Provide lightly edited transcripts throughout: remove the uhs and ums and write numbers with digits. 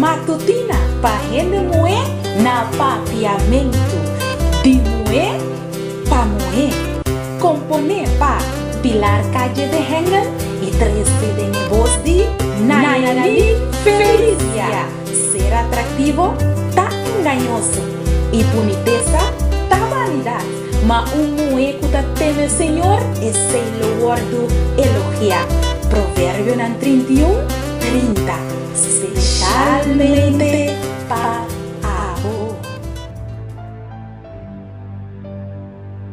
Matutina pa hende muhé na Papiamentu, di muhé pa muhé. Komponé pa Pilar Calle de Hengel i trese den e bos di Nayali Felicia. Ser atraktivo ta engañoso i bunitesa ta banidat, ma un muhé ku ta teme Señor, esei lo wòrdu elogiá. Proverbionan 31, 30. Speshalmente pa abo.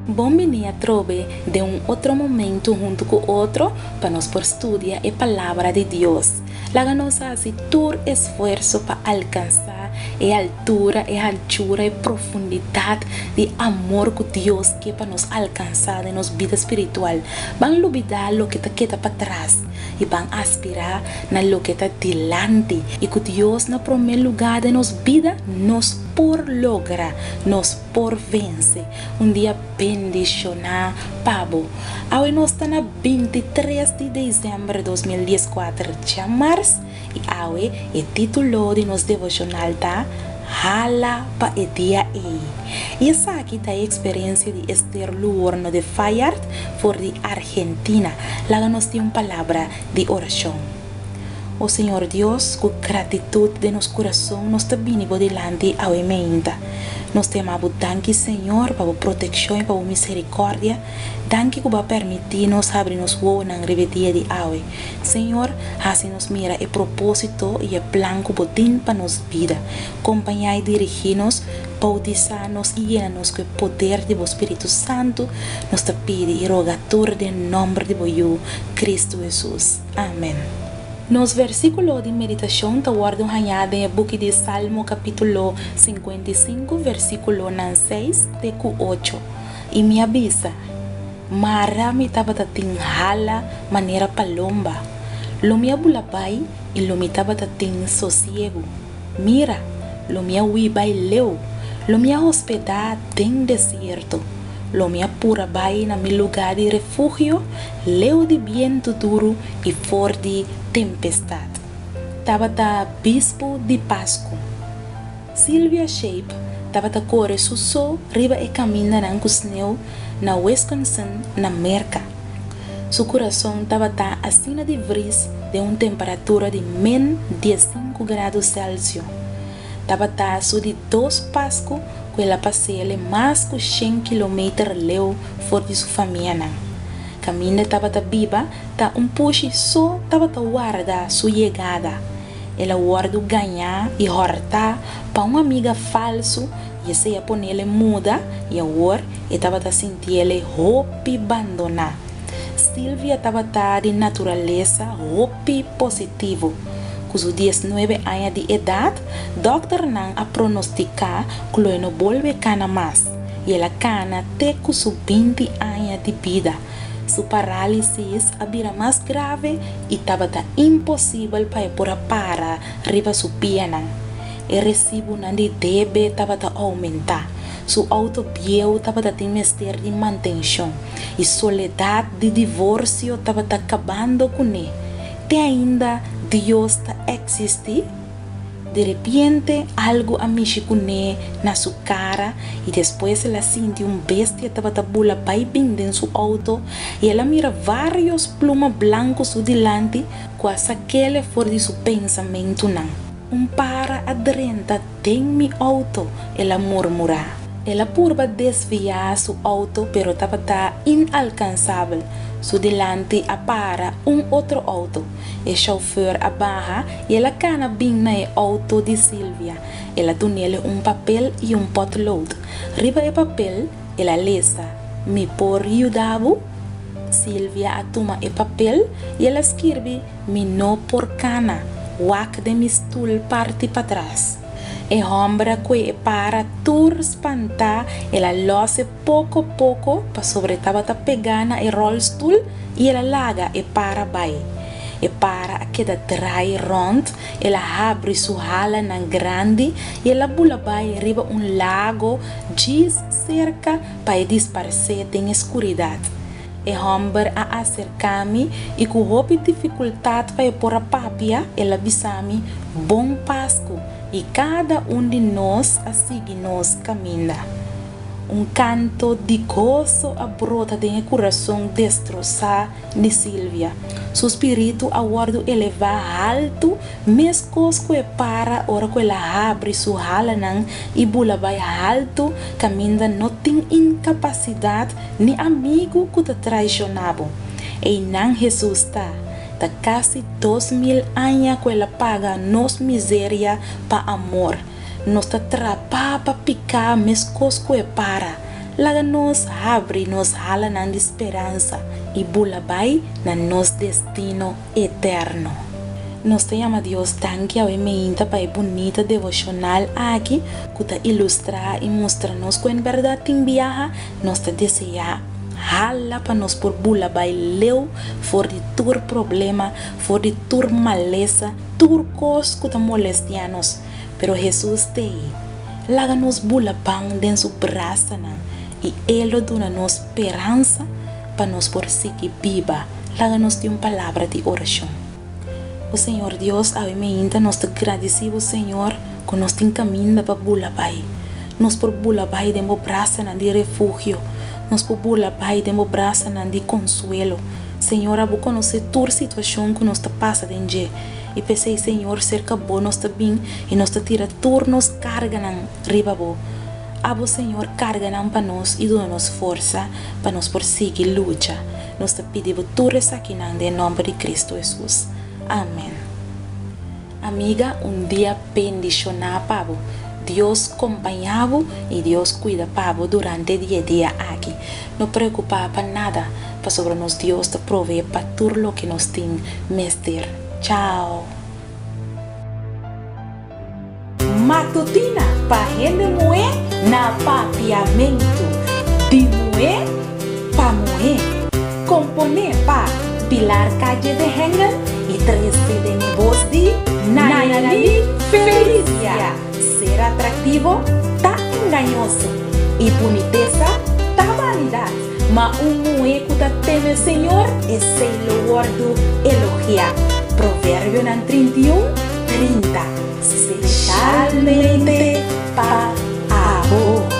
Bon bini atrobe den un otro momento huntu ku otro pa nos por studia e Palabra di Dios. Laga nos hasi tur esfuerso pa alkansá e altura, e hanchura, e profundidat di amor ku Dios ke pa nos alkansá den nos bida spiritual. Ban lubidá loke ta keda patras i ban aspirá na loke ta dilanti. I ku Dios na promé lugá den nos bida, nos por logra, nos por vense. Un dia bendishoná pa bo. Awe nos ta na 23 di desèmber 2014, djamars, i awe e título di nos devoshonal ta Hala pa e dia ei. I esaki ta e eksperensia di Esther Luorno de Fayard for di Argentina. Laga nos tin un palabra di orashon. O Señor Dios, ku gratitut den nos kurason nos ta bini bo dilanti awe meinta. Nos ta yama bo danki, Señor, pa bo protekshon i pa bo miserikòrdia. Danki ku bo a pèrmití nos habri nos wowonan riba e dia di awe. Señor, hasi nos mira e propósito i e plan ku bo tin pa nos bida. Kompañá i dirigí nos, boutisá nos i yena nos ku e poder di bo Spiritu Santu, nos ta pidi i roga tur den nòmber di bo Yu, Kristu Hesus. Amen. Nos versíkulo di meditashon ta wòrdu hañá den e buki di Salmo kapítulo 55 versíkulonan 6 te ku 8. I mi a bisa, Mara mi tabata tin hala manera palomba, lo mi a bula bai i lo mi tabata tin sosiegu. Mira, lo mi a hui bai leu, lo mi a hospedá den desierto. Lo mi a pura bai na mi lugá di refugio, leu di bientu duru i for di tempestat. Tabata bispu di Pasku. Sylvia Shape tabata kore su so riba e kamindanan ku sneu na Wisconsin, na Merka. Su kurason tabata asina di vris den un temperatura di min 15 grado Celsius. Tabata su di dos Pasku ku el a pas'é mas ku shen kilometer leu for di su famianan. Kaminda e tabata biba ta un pushi so tabata warda su yegada. El a wòrdu gañá i hòrtá pa un amiga falsu i esei a ponele muda i awor e tabata sintiele hopi bandoná. Sylvia tabata di naturalesa hopi positivo. Ku su 19 aña di edat, dòkternan a pronostiká ku lo e no bolbe kana mas, i el a kana te ku su 20 aña di bida. Su parálisis a bira mas grave i tabata imposibel pa e por a para riba su pianan. E resibunan di debe tabata oumentá, su outo bieu tabata tin mester di mantenshon i soledat di divorsio tabata kabando kuné. Te ainda Dios ta eksistí? Di repente algu a mishi kuné na su kara i despues el a sinti un bestia tabata bula bai bin den su outo i el a mira vários pluma blanku su dilanti ku a sak'ele for di su pensamentunan. Un para a drenta den mi outo, el a murmurá. El a purba desviá su outo pero tabata inalkansabel. Su dilanti a para un otro outo. E shofùr a baha i el a kana bin na e outo di Sylvia. El a dun'ele un papel i un potlood. Riba e papel el a lesa, Mi por yuda bo? Sylvia a tuma e papel i el a skirbi, Mi no por kana, wak den mi stul parti patras. E hòmber a kue e para tur spantá, el a lòs e poko poko pasobra e tabata pegá na e ròlstul i el a laga e para bai. E para a keda drai rònt, el a habri su halanan grandi i el a bula bai riba un lago djis serka pa e disparsé den e skuridat. E hòmber a aserká mi i ku hopi difikultat pa e por a papia, el a bisa mi, Bon Pasku! Pasku i kada un di nos a sigui nos kaminda. Un kanto di goso a brota den e kurason destrosá di Silvia. Su spiritu a wòrdu elevá haltu meskos ku e para ora ku el a habri su halanan i bula bai haltu kaminda no tin inkapasidat ni amigu ku ta traishoná bo. Einan Hesus ta. Ta kasi 2000 aña ku el a paga nos miseria pa amor. Nos ta trapá pa piká meskos ku e para. Laga nos habri nos halanan di speransa i bula bai na nos destino eterno. Nos ta yama Dios danki awe meinta pa e bunita devoshonal aki ku ta ilustrá i mustra nos ku en bèrdat tin biaha nos ta deseá hala pa nos por bula bai leu for di tur problema, for di tur malesa, tur kos ku ta molestiá nos. Pero Hesus t'ei. Laga nos bula ban den su brasanan i E lo duna nos speransa pa nos por sigui biba. Laga nos tin un palabra di orashon. O Señor Dios, awe meinta nos ta gradisí Bo, Señor, ku nos tin kaminda pa bula bai. Nos por bula bai den Bo brasanan di refugio. Nos por bula bai den Bo brasanan di konsuelo. Señor, abo konosé tur situashon ku nos ta pasa den dje. I p'esei, Señor, serka Bo nos ta bin i nos ta tira tur nos karganan riba Bo. Abo, Señor, karga nan pa nos i duna nos forsa pa nos por sigui lucha. Nos ta pidi Bo tur esakinan den nòmber di Kristu Hesus. Amen. Amiga, un dia bendishoná pa bo. Dios kompañá bo i Dios kuida pa bo durante di e dia aki. No preokupá pa nada, pasobra nos Dios ta proveé pa tur loke nos tin mester. Chao! Matutina pa hende muhé na Papiamentu. Di muhé pa muhé. Komponé pa Pilar Calle de Hengel i trese den e bos di Nayali Felicia. Ser atraktivo ta engañoso i bunitesa ta banidat, ma un muhé ku ta teme Señor, esei lo wòrdu elogiá. Proverbionan 31, 30. Specialmente pa abo.